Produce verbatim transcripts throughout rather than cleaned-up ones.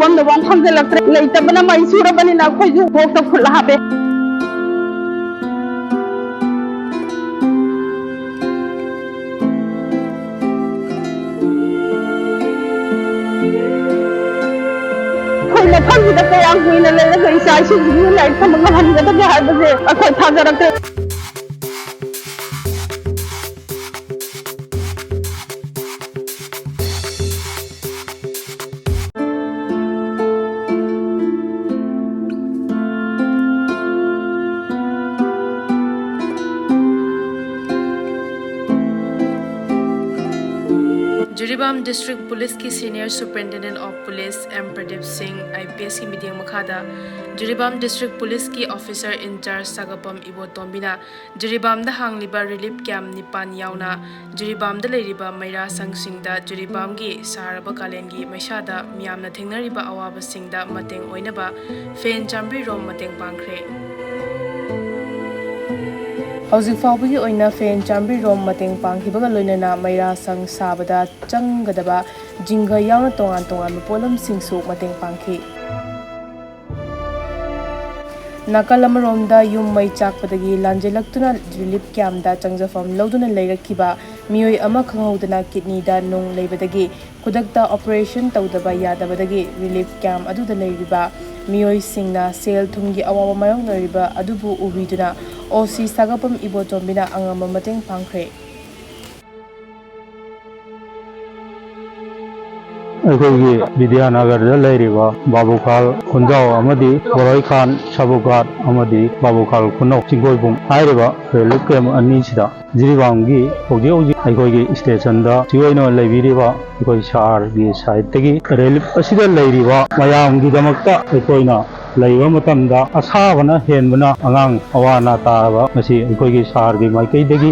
ꯐꯝꯗꯐꯥꯎ ꯐꯝꯖꯤꯜꯂꯛꯇ꯭ꯔꯦ꯫ ꯂꯩꯇꯕꯅ ꯃꯩ ꯆꯨꯔꯕꯅꯤꯅ ꯑꯩꯈꯣꯏꯁꯨ ꯀꯣꯛꯇ ꯈꯨꯠ ꯍꯥꯞꯄꯦ꯫ ꯑꯩꯈꯣꯏ ꯃꯐꯝꯁꯤꯗ ꯀꯌꯥꯝ ꯀꯨꯏꯅ ꯂꯩꯔꯒ ꯏꯆꯥ ꯏꯁꯨꯁꯤꯡꯁꯤ ꯂꯥꯏꯔꯤꯛ ꯇꯝꯕ ꯉꯝꯍꯟꯒꯗꯒꯦ ꯍꯥꯏꯕꯁꯦ ꯑꯩꯈꯣꯏ ꯊꯥꯖꯔꯛꯇ꯭ꯔꯦ꯫ ꯖꯤꯔꯤꯕꯥꯝ District Police ꯀꯤ Senior Superintendent of Police M Pradip Singh, I P S ꯀꯤ ꯃꯤꯠꯌꯦꯡ ꯃꯈꯥꯗ ꯖꯤꯔꯤꯕꯥꯝ District Police ꯀꯤ Officer in Charge ꯁꯥꯒꯄꯝ ꯏꯕꯣꯇꯣꯝꯕꯤꯅ ꯖꯤꯔꯤꯕꯥꯝꯗ ꯍꯥꯡꯂꯤꯕ relief camp ꯅꯤꯄꯥꯟ ꯌꯥꯎꯅ ꯖꯤꯔꯤꯕꯥꯝꯗ ꯂꯩꯔꯤꯕ ꯃꯩꯔꯥ ꯁꯪꯁꯤꯡꯗ ꯖꯤꯔꯤꯕꯥꯝꯒꯤ ꯁꯥꯔꯕ ꯀꯥꯂꯦꯟꯒꯤ ꯃꯩꯁꯥꯗ ꯃꯤꯌꯥꯝꯅ ꯊꯦꯡꯅꯔꯤꯕ ꯑꯋꯥꯕꯁꯤꯡꯗ ꯃꯇꯦꯡ ꯑꯣꯏꯅꯕ ꯐꯦꯟ ꯆꯥꯝꯃꯔꯤ ꯔꯣꯝ ꯃꯇꯦꯡ ꯄꯥꯡꯈ꯭ꯔꯦ꯫ ꯍꯧꯖꯤꯛ ꯐꯥꯎꯕꯒꯤ ꯑꯣꯏꯅ ꯐꯦꯟ ꯆꯥꯝꯃꯔꯤ ꯔꯣꯝ ꯃꯇꯦꯡ ꯄꯥꯡꯈꯤꯕꯒ ꯂꯣꯏꯅꯅ ꯃꯩꯔꯥ ꯁꯪ ꯁꯥꯕꯗ ꯆꯪꯒꯗꯕ ꯖꯤꯡꯒ ꯌꯥꯎꯅ ꯇꯣꯉꯥꯟ ꯇꯣꯉꯥꯟꯕ ꯄꯣꯠꯂꯝꯁꯤꯡꯁꯨ ꯃꯇꯦꯡ ꯄꯥꯡꯈꯤ꯫ ꯅꯥꯀꯜ ꯑꯃꯔꯣꯝꯗ ꯌꯨꯝ ꯃꯩ ꯆꯥꯛꯄꯗꯒꯤ ꯂꯥꯟꯖꯦꯜꯂꯛꯇꯨꯅ relief camp ꯇ ꯆꯪꯖꯐꯝ ꯂꯧꯗꯨꯅ ꯂꯩꯔꯛꯈꯤꯕ ꯃꯤꯑꯣꯏ ꯑꯃ ꯈꯪꯍꯧꯗꯅ kidney ꯗ ꯅꯨꯡ ꯂꯩꯕꯗꯒꯤ ꯈꯨꯗꯛꯇ operation ꯇꯧꯗꯕ ꯌꯥꯗꯕꯗꯒꯤ relief camp ꯑꯗꯨꯗ ꯂꯩꯔꯤꯕ ꯃꯤꯑꯣꯏꯁꯤꯡꯅ ꯁꯦꯜ ꯊꯨꯝꯒꯤ ꯑꯋꯥꯕ ꯃꯥꯌꯣꯛꯅꯔꯤꯕ ꯑꯗꯨꯕꯨ ꯎꯕꯤꯗꯨꯅ ꯑꯣ ꯁꯤ ꯁꯥꯒꯄꯝ ꯏꯕꯣꯇꯣꯝꯕꯤꯅ ꯑꯉꯝꯕ ꯃꯇꯦꯡ ꯄꯥꯡꯈ꯭ꯔꯦ꯫ ꯑꯩꯈꯣꯏꯒꯤ ꯕꯤꯗ꯭ꯌꯥꯅꯒꯔꯗ ꯂꯩꯔꯤꯕ ꯕꯥꯕꯨꯈꯥꯜ ꯈꯨꯟꯖꯥꯎ ꯑꯃꯗꯤ ꯕꯣꯔꯣꯏꯈꯥꯟ ꯁꯕꯨꯒꯥꯠ ꯑꯃꯗꯤ ꯕꯥꯕꯨꯈꯥꯜ ꯈꯨꯟꯅꯧ ꯆꯤꯡꯒꯣꯏꯕꯨꯡ ꯍꯥꯏꯔꯤꯕ relief camp ꯑꯅꯤꯁꯤꯗ ꯖꯤꯔꯤꯕꯥꯝꯒꯤ ꯍꯧꯖꯤꯛ ꯍꯧꯖꯤꯛ ꯑꯩꯈꯣꯏꯒꯤ station ꯗ ꯁꯤ ꯑꯣꯏꯅ ꯂꯩꯕꯤꯔꯤꯕ ꯑꯩꯈꯣꯏ ꯁꯍꯔꯒꯤ side ꯇꯒꯤ relief ꯑꯁꯤꯗ ꯂꯩꯔꯤꯕ ꯃꯌꯥꯝꯒꯤꯗꯃꯛꯇ ꯑꯩꯈꯣꯏꯅ ꯂꯩꯕ ꯃꯇꯝꯗ ꯑꯁꯥꯕꯅ ꯍꯦꯟꯕꯅ ꯑꯉꯥꯡ ꯑꯋꯥ ꯑꯅꯥ ꯇꯥꯔꯕ ꯃꯁꯤ ꯑꯩꯈꯣꯏꯒꯤ ꯁꯍꯔꯒꯤ ꯃꯥꯏꯀꯩꯗꯒꯤ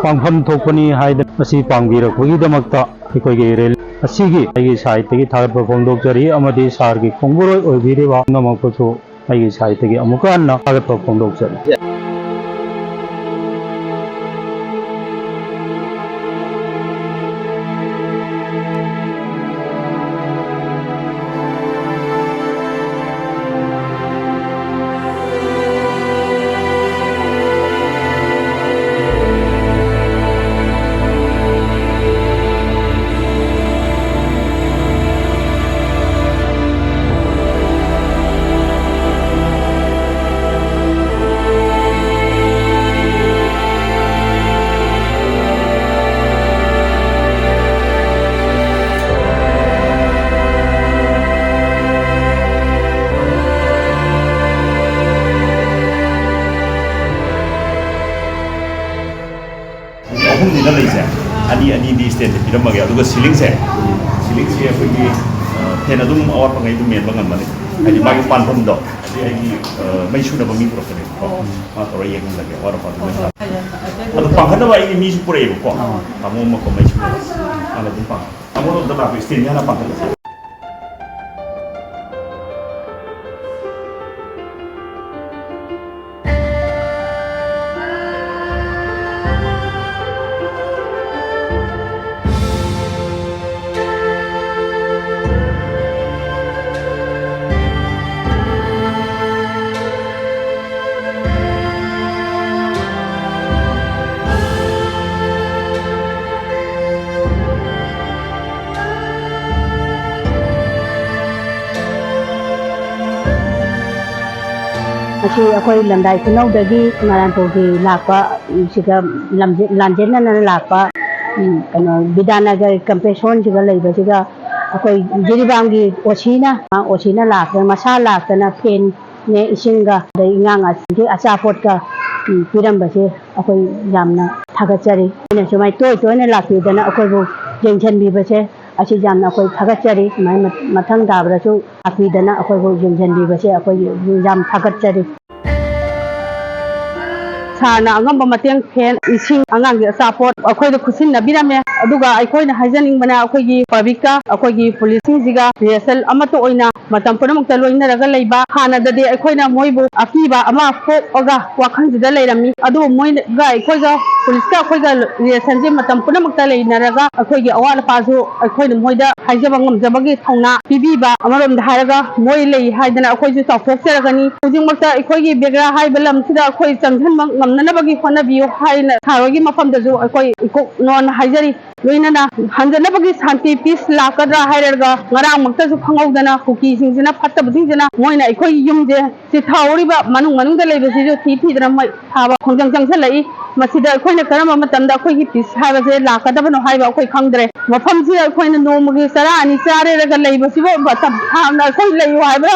ꯄꯥꯡꯐꯝ ꯊꯣꯛꯄꯅꯤ ꯍꯥꯏꯗꯅ ꯃꯁꯤ ꯄꯥꯡꯕꯤꯔꯛꯄꯒꯤꯗꯃꯛꯇ ꯑꯩꯈꯣꯏꯒꯤ relief ꯑꯁꯤꯒꯤ ꯑꯩꯒꯤ side ꯇꯒꯤ ꯊꯥꯒꯠꯄ ꯐꯣꯡꯗꯣꯛꯆꯔꯤ ꯑꯃꯗꯤ ꯁꯍꯔꯒꯤ ꯈꯣꯡꯕꯣꯔꯣꯏ ꯑꯣꯏꯕꯤꯔꯤꯕ ꯄꯨꯝꯅꯃꯛꯄꯨꯁꯨ ꯑꯩꯒꯤ side ꯇꯒꯤ ꯑꯃꯨꯛꯀ ꯍꯟꯅ ꯊꯥꯒꯠꯄ ꯐꯣꯡꯗꯣꯛꯆꯔꯤ꯫ ꯁꯦꯝꯃꯒꯦ꯫ ꯑꯗꯨꯒ ꯁꯤꯂꯤꯡꯁꯦ, ꯁꯤꯂꯤꯡꯁꯤ ꯑꯩꯈꯣꯏꯒꯤ, ꯑ, ꯐꯦꯟ ꯑꯗꯨꯝ ꯑꯋꯥꯠꯄꯉꯩ ꯑꯗꯨꯝ ꯃꯦꯟꯕ ꯉꯝꯃꯅꯤ꯫ ꯍꯥꯏꯗꯤ ꯃꯥꯒꯤ ꯄꯥꯟꯐꯝꯗꯣ, ꯑꯗꯩ ꯑꯩꯒꯤ, ꯑ, ꯃꯩ ꯁꯨꯅꯕ ꯃꯤ ꯄꯨꯔꯛꯀꯅꯦꯕꯀꯣ꯫ ꯑꯣ꯫ ꯃꯥ ꯇꯧꯔ ꯌꯦꯡꯍꯜꯂꯒꯦ, ꯑꯋꯥꯠ ꯑꯄꯥꯗꯨ ꯂꯣꯏ ꯍꯣꯏ, ꯍꯣꯏ꯫ ꯊꯥ-, ꯍꯣꯏ, ꯍꯣꯏ꯫ ꯑꯗꯨ ꯄꯥꯟꯈꯠꯅꯕ ꯑꯩꯒꯤ ꯃꯤꯁꯨ ꯄꯨꯔꯛꯑꯦꯕꯀꯣ꯫ ꯑꯣ꯫ ꯇꯥꯃꯣ ꯑꯃꯀꯣ ꯃꯩ ꯁꯨꯅꯕ꯫ ꯃꯥꯅ ꯑꯗꯨꯝ ꯄꯥꯟ-, ꯇꯥꯃꯣ ꯑꯝꯇ ꯂꯥꯛꯄꯤꯌꯨ, ꯁ꯭ꯇꯦꯟꯁꯦ ꯍꯥꯟꯅ ꯄꯥꯟꯈꯠꯂꯁꯤ꯫ ꯉꯁꯤ ꯑꯩꯈꯣꯏ ꯂꯝꯗꯥꯏ ꯈꯨꯅꯧꯗꯒꯤ ꯅꯥꯔꯥꯌꯟꯄꯨꯔꯒꯤ ꯂꯥꯛꯄ, ꯁꯤꯗ ꯂꯝꯖꯦ-, ꯂꯥꯟꯖꯦꯟꯅꯅ ꯂꯥꯛꯄ, ꯎꯝ, ꯀꯩꯅꯣ, ꯕꯤꯗ꯭ꯌꯥꯅꯒꯔ ꯀꯝꯄꯦꯁ ꯍꯣꯜꯁꯤꯗ ꯂꯩꯕꯁꯤꯗ ꯑꯩꯈꯣꯏ ꯖꯤꯔꯤꯕꯥꯝꯒꯤ ꯑꯣ ꯁꯤꯅ, ꯑꯣ ꯁꯤꯅ ꯂꯥꯛꯇꯅ, ꯃꯁꯥ ꯂꯥꯛꯇꯅ ꯐꯦꯟꯅꯦ, ꯏꯁꯤꯡꯒ, ꯑꯗꯩ ꯑꯉꯥꯡ ꯑꯁꯤꯒꯤ ꯑꯆꯥꯄꯣꯠꯀ, ꯎꯝ, ꯄꯤꯔꯝꯕꯁꯦ ꯑꯩꯈꯣꯏ ꯌꯥꯝꯅ ꯊꯥꯒꯠꯆꯔꯤ꯫ ꯑꯩꯅ ꯁꯨꯃꯥꯏꯅ ꯇꯣꯏ ꯇꯣꯏꯅ ꯂꯥꯛꯄꯤꯗꯅ ꯑꯩꯈꯣꯏꯕꯨ ꯌꯦꯡꯁꯤꯟꯕꯤꯕꯁꯦ, ꯑꯁꯤ ꯌꯥꯝꯅ ꯑꯩꯈꯣꯏ ꯊꯥꯒꯠꯆꯔꯤ꯫ ꯁꯨꯃꯥꯏꯅ ꯃꯊꯪ ꯇꯥꯕꯗꯁꯨ ꯂꯥꯛꯄꯤꯗꯅ ꯑꯩꯈꯣꯏꯕꯨ ꯌꯦꯡꯁꯤꯟꯕꯤꯕꯁꯦ ꯑꯩꯈꯣꯏ ꯌꯥꯝ ꯊꯥꯒꯠꯆꯔꯤ꯫ ꯁꯥꯔꯅ ꯑꯉꯝꯕ ꯃꯇꯦꯡ, ꯐꯦꯟ, ꯏꯁꯤꯡ, ꯑꯉꯥꯡꯒꯤ ꯑꯆꯥꯄꯣꯠ ꯑꯩꯈꯣꯏꯗ ꯈꯨꯠꯁꯤꯟꯅꯕꯤꯔꯝꯃꯦ꯫ ꯑꯗꯨꯒ ꯑꯩꯈꯣꯏꯅ ꯍꯥꯏꯖꯅꯤꯡꯕꯅ, ꯑꯩꯈꯣꯏꯒꯤ ꯄꯕ꯭ꯂꯤꯛꯀ ꯑꯩꯈꯣꯏꯒꯤ ꯄꯨꯂꯤꯁꯁꯤꯡꯁꯤꯒ ꯔꯤꯍꯔꯁꯦꯜ ꯑꯃꯠꯇ ꯑꯣꯏꯅ ꯃꯇꯝ ꯄꯨꯝꯅꯃꯛꯇ ꯂꯣꯏꯅꯔꯒ ꯂꯩꯕ꯫ ꯍꯥꯟꯅꯗꯗꯤ ꯑꯩꯈꯣꯏꯅ ꯃꯣꯏꯕꯨ ꯑꯀꯤꯕ ꯑꯃ ꯄꯣꯛꯑꯒ ꯋꯥꯈꯜꯁꯤꯗ ꯂꯩꯔꯝꯃꯤ꯫ ꯑꯗꯨꯕꯨ ꯃꯣꯏꯒ ꯑꯩꯈꯣꯏꯒ, ꯄꯨꯂꯤꯁꯀ ꯑꯩꯈꯣꯏꯒ ꯔꯤꯂꯦꯁꯟꯁꯦ ꯃꯇꯝ ꯄꯨꯝꯅꯃꯛꯇ ꯂꯩꯅꯔꯒ, ꯑꯩꯈꯣꯏꯒꯤ ꯑꯋꯥꯠ ꯑꯄꯥꯁꯨ ꯑꯩꯈꯣꯏꯅ ꯃꯣꯏꯗ ꯍꯥꯏꯖꯕ ꯉꯝꯖꯕꯒꯤ ꯊꯧꯅꯥ ꯄꯤꯕꯤꯕ꯫ ꯑꯃꯔꯣꯝꯗ ꯍꯥꯏꯔꯒ, ꯃꯣꯏ ꯂꯩ ꯍꯥꯏꯗꯅ ꯑꯩꯈꯣꯏꯁꯨ ꯆꯥꯎꯊꯣꯛꯆꯔꯒꯅꯤ꯫ ꯍꯧꯖꯤꯛꯃꯛꯇ ꯑꯩꯈꯣꯏꯒꯤ ꯕꯦꯒ꯭ꯔꯥ ꯍꯥꯏꯔꯤꯕ ꯂꯝꯁꯤꯗ ꯑꯩꯈꯣꯏ ꯆꯪꯁꯤꯟꯕ ꯉꯝꯅꯅꯕꯒꯤ ꯍꯣꯠꯅꯕꯤꯌꯨ ꯍꯥꯏꯅ ꯁꯥꯔ ꯍꯣꯏꯒꯤ ꯃꯐꯝꯗꯁꯨ ꯑꯩꯈꯣꯏ ꯏꯀꯣꯛ ꯅꯣꯟꯅ ꯍꯥꯏꯖꯔꯤ꯫ ꯂꯣꯏꯅꯅ ꯍꯟꯖꯅꯕꯒꯤ ꯁꯥꯟꯇꯤ, ꯄꯤꯁ ꯂꯥꯛꯀꯗ꯭ꯔꯥ ꯍꯥꯏꯔꯒ, ꯉꯔꯥꯡꯃꯛꯇꯁꯨ ꯈꯪꯍꯧꯗꯅ ꯀꯨꯀꯤ ꯁꯤꯡꯁꯤꯅ, ꯐꯠꯇꯕꯁꯤꯡꯁꯤꯅ ꯃꯣꯏꯅ ꯑꯩꯈꯣꯏꯒꯤ ꯌꯨꯝꯁꯦ ꯆꯤꯊꯍꯧꯔꯤꯕ ꯃꯅꯨꯡ ꯃꯅꯨꯡꯗ ꯂꯩꯕꯁꯤꯁꯨ ꯊꯤ ꯊꯤꯗꯅ ꯃꯩ ꯊꯥꯕ ꯈꯣꯡꯖꯪ ꯆꯪꯁꯤꯜꯂꯛꯏ꯫ ꯃꯁꯤꯗ ꯑꯩꯈꯣꯏꯅ ꯀꯔꯝꯕ ꯃꯇꯝꯗ ꯑꯩꯈꯣꯏꯒꯤ ꯄꯤꯁ ꯍꯥꯏꯕꯁꯦ ꯂꯥꯛꯀꯗꯕꯅꯣ ꯍꯥꯏꯕ ꯑꯩꯈꯣꯏ ꯈꯪꯗ꯭ꯔꯦ꯫ ꯃꯐꯝꯁꯤꯗ ꯑꯩꯈꯣꯏꯅ ꯅꯣꯡꯃꯒꯤ ꯆꯔꯥ ꯑꯅꯤ ꯆꯥꯔꯦꯔꯒ ꯂꯩꯕꯁꯤꯕꯨ ꯃꯇꯝ ꯁꯥꯡꯅ ꯑꯩꯈꯣꯏ ꯂꯩꯌꯨ ꯍꯥꯏꯕ꯭ꯔꯥ,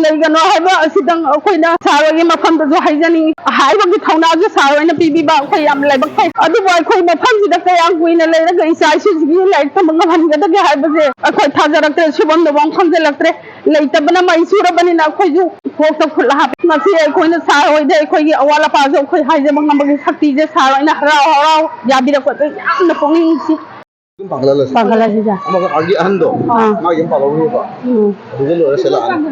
ꯂꯩꯒꯅꯣ ꯍꯥꯏꯕ ꯑꯁꯤꯗꯪ ꯑꯩꯈꯣꯏꯅ ꯁꯥꯔ ꯍꯣꯏꯒꯤ ꯃꯐꯝꯗꯁꯨ ꯍꯥꯏꯖꯅꯤꯡꯉꯤ꯫ ꯍꯥꯏꯕꯒꯤ ꯊꯧꯅꯥꯁꯨ ꯁꯥꯔ ꯍꯣꯏꯅ ꯄꯤꯕꯤꯕ ꯑꯩꯈꯣꯏ ꯌꯥꯝ ꯂꯥꯏꯕꯛ ꯐꯩ꯫ ꯑꯗꯨꯕꯨ ꯑꯩꯈꯣꯏ ꯃꯐꯝꯁꯤꯗ ꯀꯌꯥꯝ ꯀꯨꯏꯅ ꯂꯩꯔꯒ ꯏꯆꯥ ꯏꯁꯨꯁꯤꯒꯤ ꯂꯥꯏꯔꯤꯛ ꯇꯝꯕ ꯉꯝꯍꯟꯒꯗꯒꯦ ꯍꯥꯏꯕꯁꯦ ꯑꯩꯈꯣꯏ ꯊꯥꯖꯔꯛꯇ꯭ꯔꯦ, ꯁꯨꯐꯝꯗꯐꯥꯎ ꯈꯪꯖꯤꯜꯂꯛꯇ꯭ꯔꯦ꯫ ꯂꯩꯇꯕꯅ ꯃꯩ ꯆꯨꯔꯕꯅꯤꯅ ꯑꯩꯈꯣꯏꯁꯨ ꯀꯣꯛꯇ ꯈꯨꯠ ꯍꯥꯞꯄꯦ꯫ ꯉꯁꯤ ꯑꯩꯈꯣꯏꯅ ꯁꯥꯔ ꯍꯣꯏꯗ ꯑꯩꯈꯣꯏꯒꯤ ꯑꯋꯥꯠ ꯑꯄꯥꯁꯨ ꯑꯩꯈꯣꯏ ꯍꯥꯏꯖꯕ ꯉꯝꯕꯒꯤ ꯁꯛꯇꯤꯁꯦ ꯁꯥꯔ ꯍꯣꯏꯅ ꯍꯔꯥꯎ ꯍꯔꯥꯎ ꯌꯥꯕꯤꯔꯛꯄꯗ ꯌꯥꯝꯅ ꯄꯨꯛꯅꯤꯡ ꯅꯨꯡꯁꯤ꯫ ꯌꯨꯝ ꯄꯥꯟꯈꯠꯍꯜꯂꯁꯤ꯫ ꯄꯥꯟꯈꯠꯍꯜꯂꯁꯤꯗ꯫ ꯑꯃꯒ ꯑꯥꯒꯤ ꯑꯍꯟꯗꯣ, ꯑꯥ꯫ ꯃꯥꯒꯤ ꯌꯨꯝ ꯄꯥꯜꯍꯧꯔꯤꯕ꯫ ꯎꯝ꯫ ꯑꯗꯨꯗ ꯂꯣꯏꯔ ꯁꯤꯜꯂꯛꯑꯅꯤ꯫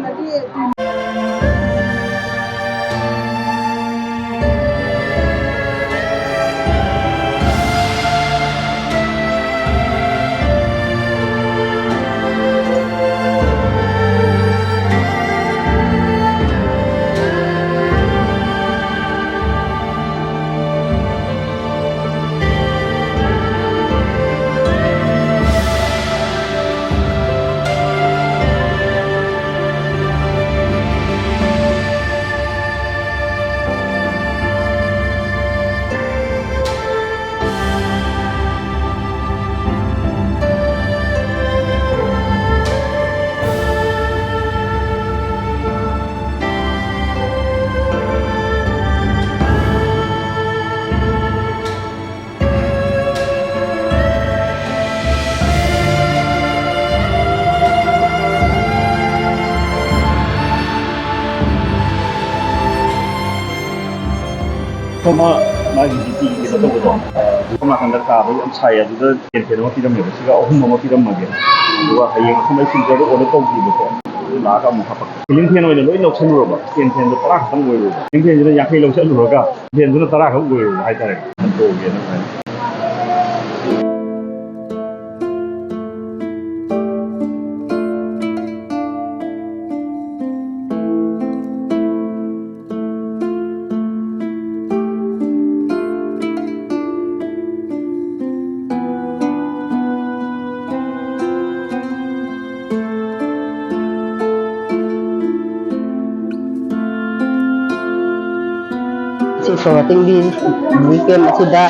ꯁꯣꯝ ꯃꯥꯒꯤ ꯗ꯭ꯌꯨꯇꯤꯒꯤ ꯀꯩꯅꯣ ꯇꯧꯕꯗꯣ, ꯑ, ꯁꯣꯝ ꯅꯥꯀꯟꯗ ꯀꯥꯗꯣ ꯌꯥꯝ ꯁꯥꯏꯌꯦ, ꯑꯗꯨꯗ ꯁ꯭ꯇꯦꯟ ꯐꯦꯟ ꯑꯃ ꯄꯤꯔꯝꯃꯦꯕ, ꯁꯤꯒ ꯑꯍꯨꯝ ꯑꯃ ꯄꯤꯔꯝꯃꯒꯦ꯫ ꯑꯗꯨꯒ ꯍꯌꯦꯡ ꯑꯩꯈꯣꯏ ꯃꯩ ꯁꯤꯂꯤꯟꯗꯔꯗꯣ ꯑꯣꯔꯗꯔ ꯇꯧꯗ꯭ꯔꯤꯕꯀꯣ, ꯑꯗꯨ ꯂꯥꯛꯑꯒ ꯑꯃꯨꯛ ꯍꯥꯄꯛꯀꯦ꯫ ꯁꯤꯂꯤꯡ ꯐꯦꯟ ꯑꯣꯏꯅ ꯂꯣꯏ ꯂꯧꯁꯜꯂꯨꯔꯕ, ꯁ꯭ꯇꯦꯟ ꯐꯦꯟꯗꯣ ꯇꯔꯥ ꯈꯛꯇꯪ ꯑꯣꯏꯔꯨꯕ, ꯁꯤꯂꯤꯡ ꯐꯦꯟꯁꯤꯅ ꯌꯥꯡꯈꯩ ꯂꯧꯁꯜꯂꯨꯔꯒ ꯐꯦꯟꯗꯨꯅ ꯇꯔꯥ ꯈꯛ ꯑꯣꯏꯔꯨꯕ ꯍꯥꯏꯇꯥꯔꯦ꯫ ꯍꯟꯗꯣꯛꯑꯒꯦꯅ ꯑꯗꯨꯃꯥꯏꯅ꯫ ꯁꯣꯔꯣꯇꯤꯡꯒꯤ ꯀꯦꯝ ꯑꯁꯤꯗ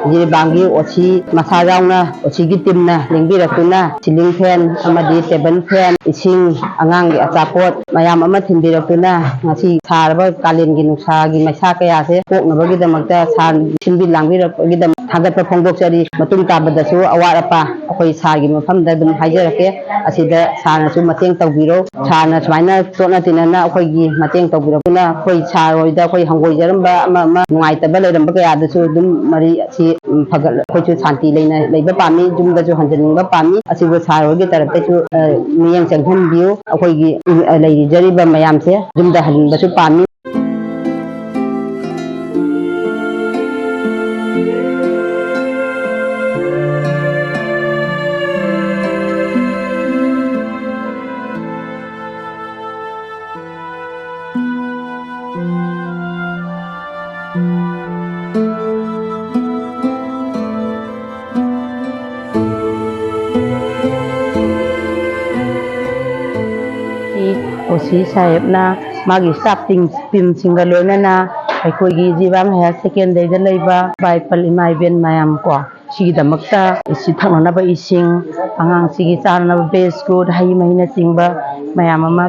ꯖꯤꯔꯤꯕꯥꯝꯒꯤ ꯑꯣ ꯁꯤ ꯃꯁꯥ ꯌꯥꯎꯅ, ꯑꯣ ꯁꯤꯒꯤ ꯇꯤꯝꯅ ꯂꯦꯡꯕꯤꯔꯛꯇꯨꯅ ꯁꯤꯂꯤꯡ ꯐꯦꯟ ꯑꯃꯗꯤ ꯇꯦꯕꯜ ꯐꯦꯟ, ꯏꯁꯤꯡ, ꯑꯉꯥꯡꯒꯤ ꯑꯆꯥꯄꯣꯠ ꯃꯌꯥꯝ ꯑꯃ ꯊꯤꯟꯕꯤꯔꯛꯇꯨꯅ ꯉꯁꯤ ꯁꯥꯔꯕ ꯀꯥꯂꯦꯟꯒꯤ ꯅꯨꯡꯁꯥꯒꯤ ꯃꯩꯁꯥ ꯀꯌꯥꯁꯦ ꯀꯣꯛꯅꯕꯒꯤꯗꯃꯛꯇ ꯁꯥꯔ ꯁꯤꯟꯕꯤ ꯂꯥꯡꯕꯤꯔꯛꯄꯒꯤꯗꯃꯛ ꯊꯥꯒꯠꯄ ꯐꯣꯡꯗꯣꯛꯆꯔꯤ꯫ ꯃꯇꯨꯡ ꯇꯥꯕꯗꯁꯨ ꯑꯋꯥꯠ ꯑꯄꯥ ꯑꯩꯈꯣꯏ ꯁꯥꯔꯒꯤ ꯃꯐꯝꯗ ꯑꯗꯨꯝ ꯍꯥꯏꯖꯔꯛꯀꯦ꯫ ꯑꯁꯤꯗ ꯁꯥꯔꯅꯁꯨ ꯃꯇꯦꯡ ꯇꯧꯕꯤꯔꯣ꯫ ꯁꯥꯔꯅ ꯁꯨꯃꯥꯏꯅ ꯇꯣꯠꯅ ꯇꯤꯟꯅꯅ ꯑꯩꯈꯣꯏꯒꯤ ꯃꯇꯦꯡ ꯇꯧꯕꯤꯔꯛꯇꯨꯅ ꯑꯩꯈꯣꯏ ꯁꯥꯔ ꯍꯣꯏꯗ ꯑꯩꯈꯣꯏ ꯍꯪꯒꯣꯏꯖꯔꯝꯕ ꯑꯃ ꯑꯃ ꯅꯨꯡꯉꯥꯏꯇꯕ ꯂꯩꯔꯝꯕ ꯀꯌꯥꯗꯁꯨ ꯑꯗꯨꯝ ꯃꯔꯤ ꯑꯁꯤ, ꯎꯝ, ꯐꯒꯠ-, ꯑꯩꯈꯣꯏꯁꯨ ꯁꯥꯟꯇꯤ ꯂꯩꯅ ꯂꯩꯕ ꯄꯥꯝꯃꯤ, ꯌꯨꯝꯗꯁꯨ ꯍꯟꯖꯤꯟꯅꯤꯡꯕ ꯄꯥꯝꯃꯤ꯫ ꯑꯁꯤꯕꯨ ꯁꯥꯔ ꯍꯣꯏꯒꯤ ꯇꯔꯞꯇꯁꯨ, ꯑ, ꯃꯤꯠꯌꯦꯡ ꯆꯪꯍꯟꯕꯤꯌꯨ꯫ ꯑꯩꯈꯣꯏꯒꯤ, ꯑ, ꯂꯩꯖꯔꯤꯕ ꯃꯌꯥꯝꯁꯦ ꯌꯨꯝꯗ ꯍꯟꯕꯁꯨ ꯄꯥꯝꯃꯤ꯫ ꯑꯣ ꯁꯤ ꯁꯥꯍꯦꯕꯅ ꯃꯥꯒꯤ ꯁ꯭ꯇꯥꯐ ꯇꯤꯝ, ꯇꯤꯝꯁꯤꯡꯒ ꯂꯣꯏꯅꯅ ꯑꯩꯈꯣꯏꯒꯤ ꯖꯤꯔꯤꯕꯥꯝ ꯍꯥꯌꯔ ꯁꯦꯀꯦꯟꯗꯔꯤꯗ ꯂꯩꯕ ꯏꯄꯥ ꯏꯄꯜ, ꯏꯃꯥ ꯏꯕꯦꯟ ꯃꯌꯥꯝ ꯀꯣ, ꯁꯤꯒꯤꯗꯃꯛꯇ ꯁꯤ ꯊꯛꯅꯅꯕ ꯏꯁꯤꯡ, ꯑꯉꯥꯡꯁꯤꯒꯤ ꯆꯥꯅꯅꯕ ꯕꯤꯁꯀꯨꯠ, ꯍꯩ ꯃꯍꯤꯅꯆꯤꯡꯕ ꯃꯌꯥꯝ ꯑꯃ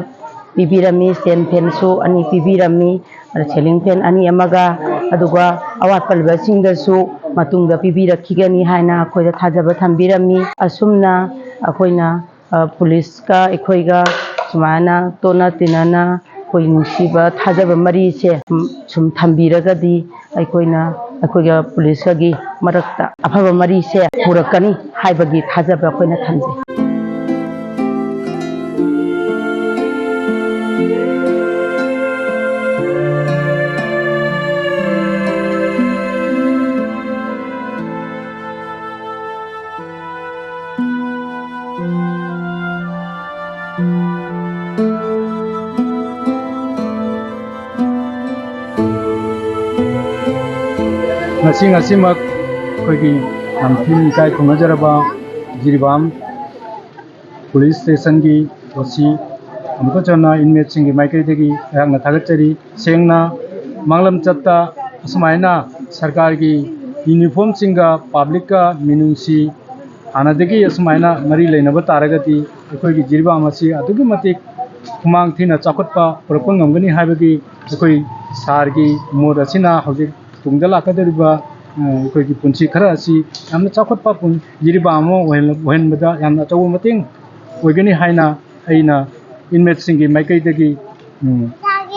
ꯄꯤꯕꯤꯔꯝꯃꯤ꯫ ꯁ꯭ꯇꯦꯟ ꯐꯦꯟꯁꯨ ꯑꯅꯤ ꯄꯤꯕꯤꯔꯝꯃꯤ꯫ ꯑꯗ ꯁꯤꯂꯤꯡ ꯐꯦꯟ ꯑꯅꯤ ꯑꯃꯒ, ꯑꯗꯨꯒ ꯑꯋꯥꯠꯄ ꯂꯩꯕꯁꯤꯡꯗꯁꯨ ꯃꯇꯨꯡꯗ ꯄꯤꯕꯤꯔꯛꯈꯤꯒꯅꯤ ꯍꯥꯏꯅ ꯑꯩꯈꯣꯏꯗ ꯊꯥꯖꯕ ꯊꯝꯕꯤꯔꯝꯃꯤ꯫ ꯑꯁꯨꯝꯅ ꯑꯩꯈꯣꯏꯅ, ꯑ, ꯄꯨꯂꯤꯁꯀ ꯑꯩꯈꯣꯏꯒ ꯁꯨꯃꯥꯏꯅ ꯇꯣꯠꯅ ꯇꯤꯟꯅꯅ ꯑꯩꯈꯣꯏ ꯅꯨꯡꯁꯤꯕ ꯊꯥꯖꯕ ꯃꯔꯤꯁꯦ, ꯎꯝ, ꯁꯨꯝ ꯊꯝꯕꯤꯔꯒꯗꯤ ꯑꯩꯈꯣꯏꯅ, ꯑꯩꯈꯣꯏꯒ ꯄꯨꯂꯤꯁꯀꯒꯤ ꯃꯔꯛꯇ ꯑꯐꯕ ꯃꯔꯤꯁꯦ ꯄꯨꯔꯛꯀꯅꯤ ꯍꯥꯏꯕꯒꯤ ꯊꯥꯖꯕ ꯑꯩꯈꯣꯏꯅ ꯊꯝꯖꯩ꯫ ꯉꯁꯤ, ꯉꯁꯤꯃꯛ ꯑꯩꯈꯣꯏꯒꯤ ꯌꯥꯝ ꯊꯤꯅ ꯏꯀꯥꯏ ꯈꯨꯝꯅꯖꯔꯕ ꯖꯤꯔꯤꯕꯥꯝ ꯄꯨꯂꯤꯁ ꯁ꯭ꯇꯦꯁꯟꯒꯤ ꯑꯣ ꯁꯤ ꯑꯃꯨꯛꯀ ꯍꯟꯅ ꯏꯟꯃꯦꯠꯁꯤꯡꯒꯤ ꯃꯥꯏꯀꯩꯗꯒꯤ ꯑꯩꯍꯥꯛꯅ ꯊꯥꯒꯠꯆꯔꯤ꯫ ꯁꯦꯡꯅ ꯃꯥꯡꯂꯝꯆꯠꯇ ꯑꯁꯨꯃꯥꯏꯅ ꯁꯔꯀꯥꯔꯒꯤ ꯌꯨꯅꯤꯐꯣꯔꯝꯁꯤꯡꯒ ꯄꯕ꯭ꯂꯤꯛꯀ ꯃꯤꯅꯨꯡꯁꯤ ꯍꯥꯟꯅꯗꯒꯤ ꯑꯁꯨꯃꯥꯏꯅ ꯃꯔꯤ ꯂꯩꯅꯕ ꯇꯥꯔꯒꯗꯤ ꯑꯩꯈꯣꯏꯒꯤ ꯖꯤꯔꯤꯕꯥꯝ ꯑꯁꯤ ꯑꯗꯨꯛꯀꯤ ꯃꯇꯤꯛ ꯈꯨꯃꯥꯡ ꯊꯤꯅ ꯆꯥꯎꯈꯠꯄ ꯄꯨꯔꯛꯄ ꯉꯝꯒꯅꯤ ꯍꯥꯏꯕꯒꯤ ꯑꯩꯈꯣꯏ ꯁꯥꯔꯒꯤ ꯃꯣꯠ ꯑꯁꯤꯅ ꯍꯧꯖꯤꯛ ꯇꯨꯡꯗ ꯂꯥꯛꯀꯗꯧꯔꯤꯕ, ꯑ, ꯑꯩꯈꯣꯏꯒꯤ ꯄꯨꯟꯁꯤ ꯈꯔ ꯑꯁꯤ ꯌꯥꯝꯅ ꯆꯥꯎꯈꯠꯄ ꯄꯨꯟ-, ꯖꯤꯔꯤꯕꯥꯝ ꯑꯃ ꯑꯣꯏꯍꯟ-, ꯑꯣꯏꯍꯟꯕꯗ ꯌꯥꯝꯅ ꯑꯆꯧꯕ ꯃꯇꯦꯡ ꯑꯣꯏꯒꯅꯤ ꯍꯥꯏꯅ ꯑꯩꯅ inmateꯁꯤꯡꯒꯤ ꯃꯥꯏꯀꯩꯗꯒꯤ, ꯎꯝ,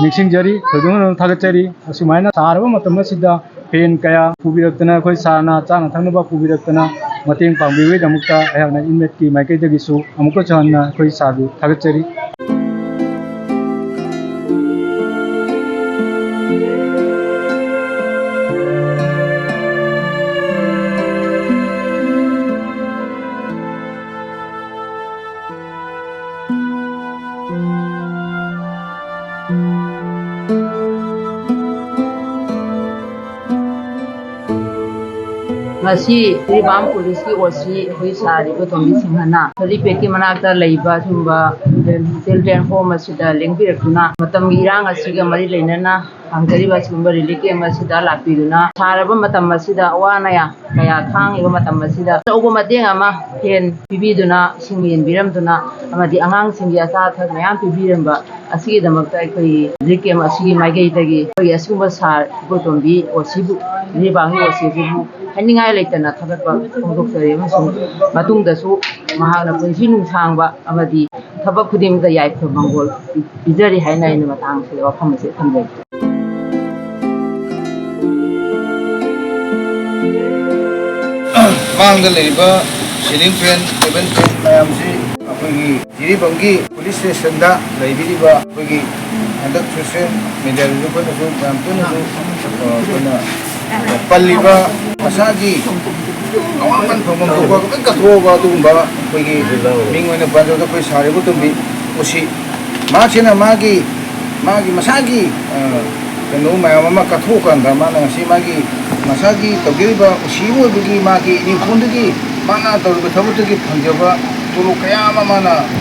ꯅꯤꯡꯁꯤꯡꯖꯔꯤ, ꯊꯣꯏꯗꯣꯛꯅ ꯊꯥꯒꯠꯆꯔꯤ꯫ ꯑꯁꯨꯃꯥꯏꯅ ꯁꯥꯔꯕ ꯃꯇꯝ ꯑꯁꯤꯗ ꯐꯦꯟ ꯀꯌꯥ ꯄꯨꯕꯤꯔꯛꯇꯅ, ꯑꯩꯈꯣꯏ ꯁꯥꯔꯅ ꯆꯥꯅ ꯊꯛꯅꯕ ꯄꯨꯕꯤꯔꯛꯇꯅ ꯃꯇꯦꯡ ꯄꯥꯡꯕꯤꯕꯒꯤꯗꯃꯛꯇ ꯑꯩꯍꯥꯛꯅ inmateꯀꯤ ꯃꯥꯏꯀꯩꯗꯒꯤꯁꯨ ꯑꯃꯨꯛꯀꯁꯨ ꯍꯟꯅ ꯑꯩꯈꯣꯏ ꯁꯥꯔꯕꯨ ꯊꯥꯒꯠꯆꯔꯤ꯫ ꯉꯁꯤ ꯖꯤꯔꯤꯕꯥꯝ ꯄꯨꯂꯤꯁꯀꯤ ꯑꯣ ꯁꯤ ꯑꯩꯈꯣꯏ ꯁꯥꯔ ꯏꯕꯣꯇꯣꯝꯕꯤ ꯁꯤꯡꯍꯅ helipad ꯀꯤ ꯃꯅꯥꯛꯇ ꯂꯩꯕ ꯁꯤꯒꯨꯝꯕ children home ꯑꯁꯤꯗ ꯂꯦꯡꯕꯤꯔꯛꯇꯨꯅ ꯃꯇꯝꯒꯤ ꯏꯔꯥꯡ ꯑꯁꯤꯒ ꯃꯔꯤ ꯂꯩꯅꯅ ꯍꯥꯡꯖꯔꯤꯕ ꯑꯁꯤꯒꯨꯝꯕ relief camp ꯑꯁꯤꯗ ꯂꯥꯛꯄꯤꯗꯨꯅ ꯁꯥꯔꯕ ꯃꯇꯝ ꯑꯁꯤꯗ ꯑꯋꯥ ꯑꯅꯥ ꯀꯌꯥ ꯈꯥꯡꯉꯤꯕ ꯃꯇꯝ ꯑꯁꯤꯗ ꯑꯆꯧꯕ ꯃꯇꯦꯡ ꯑꯃ ꯐꯦꯟ ꯄꯤꯕꯤꯗꯨꯅ, ꯏꯁꯤꯡ ꯌꯦꯟꯕꯤꯔꯝꯗꯨꯅ ꯑꯃꯗꯤ ꯑꯉꯥꯡꯁꯤꯡꯒꯤ ꯑꯆꯥ ꯑꯊꯛ ꯃꯌꯥꯝ ꯄꯤꯕꯤꯔꯝꯕ ꯑꯁꯤꯒꯤꯗꯃꯛꯇ ꯑꯩꯈꯣꯏꯒꯤ relief camp ꯑꯁꯤꯒꯤ ꯃꯥꯏꯀꯩꯗꯒꯤ ꯑꯩꯈꯣꯏꯒꯤ ꯑꯁꯤꯒꯨꯝꯕ ꯁꯥꯔ ꯏꯕꯣꯇꯣꯝꯕꯤ ꯑꯣ ꯁꯤꯕꯨ, ꯖꯤꯔꯤꯕꯥꯝꯒꯤ ꯑꯣ ꯁꯤꯕꯨ ꯍꯥꯏꯅꯤꯡꯉꯥꯏ ꯂꯩꯇꯅ ꯊꯥꯒꯠꯄ ꯐꯣꯡꯗꯣꯛꯆꯔꯤ ꯑꯃꯁꯨꯡ ꯃꯇꯨꯡꯗꯁꯨ ꯃꯍꯥꯛꯅ ꯄꯨꯟꯁꯤ ꯅꯨꯡꯁꯥꯡꯕ ꯑꯃꯗꯤ ꯊꯕꯛ ꯈꯨꯗꯤꯡꯃꯛꯇ ꯌꯥꯏꯐ ꯃꯪꯒꯣꯜ ꯄꯤꯖꯔꯤ ꯍꯥꯏꯅ ꯑꯩꯅ ꯃꯇꯥꯡ ꯑꯁꯤꯗ ꯋꯥꯐꯝ ꯑꯁꯤ ꯊꯝꯖꯒꯦ꯫ ꯃꯥꯡꯗ ꯂꯩꯔꯤꯕ ceiling fan, table fan ꯃꯌꯥꯝꯁꯤ ꯑꯩꯈꯣꯏꯒꯤ ꯖꯤꯔꯤꯕꯥꯝꯒꯤ police station ꯗ ꯂꯩꯕꯤꯔꯤꯕ ꯑꯩꯈꯣꯏꯒꯤ ꯍꯟꯗꯛ social media ꯗꯁꯨ ꯑꯩꯈꯣꯏꯅꯁꯨ ꯃꯌꯥꯝ ꯄꯨꯟꯅꯁꯨ, ꯑ, ꯑꯩꯈꯣꯏꯅ ꯄꯜꯂꯤꯕ ꯃꯁꯥꯒꯤ ꯑꯋꯥꯃꯟ ꯐꯪꯐꯝ ꯊꯣꯛꯄ ꯂꯣꯏ ꯀꯠꯊꯣꯛꯑꯒ ꯑꯗꯨꯒꯨꯝꯕ ꯑꯩꯈꯣꯏꯒꯤ ꯃꯤꯡ ꯑꯣꯏꯅ ꯄꯟꯖꯕꯗ ꯑꯩꯈꯣꯏ ꯁꯥꯔ ꯏꯕꯣꯇꯣꯝꯕꯤ ꯎꯁꯤ ꯃꯍꯥꯛꯁꯤꯅ ꯃꯥꯒꯤ, ꯃꯥꯒꯤ ꯃꯁꯥꯒꯤ, ꯑ, ꯀꯩꯅꯣ ꯃꯌꯥꯝ ꯑꯃ ꯀꯠꯊꯣꯛꯑꯀꯥꯟꯗ ꯃꯥꯅ ꯉꯁꯤ ꯃꯥꯒꯤ ꯃꯁꯥꯒꯤ ꯇꯧꯖꯔꯤꯕ ꯎꯁꯤ ꯑꯣꯏꯕꯒꯤ ꯃꯥꯒꯤ ꯏꯅꯤꯐꯣꯔꯝꯗꯒꯤ ꯃꯥꯅ ꯇꯧꯔꯤꯕ ꯊꯕꯛꯇꯒꯤ ꯐꯪꯖꯕ ꯇꯣꯂꯣꯞ ꯀꯌꯥ ꯑꯃ ꯃꯥꯅ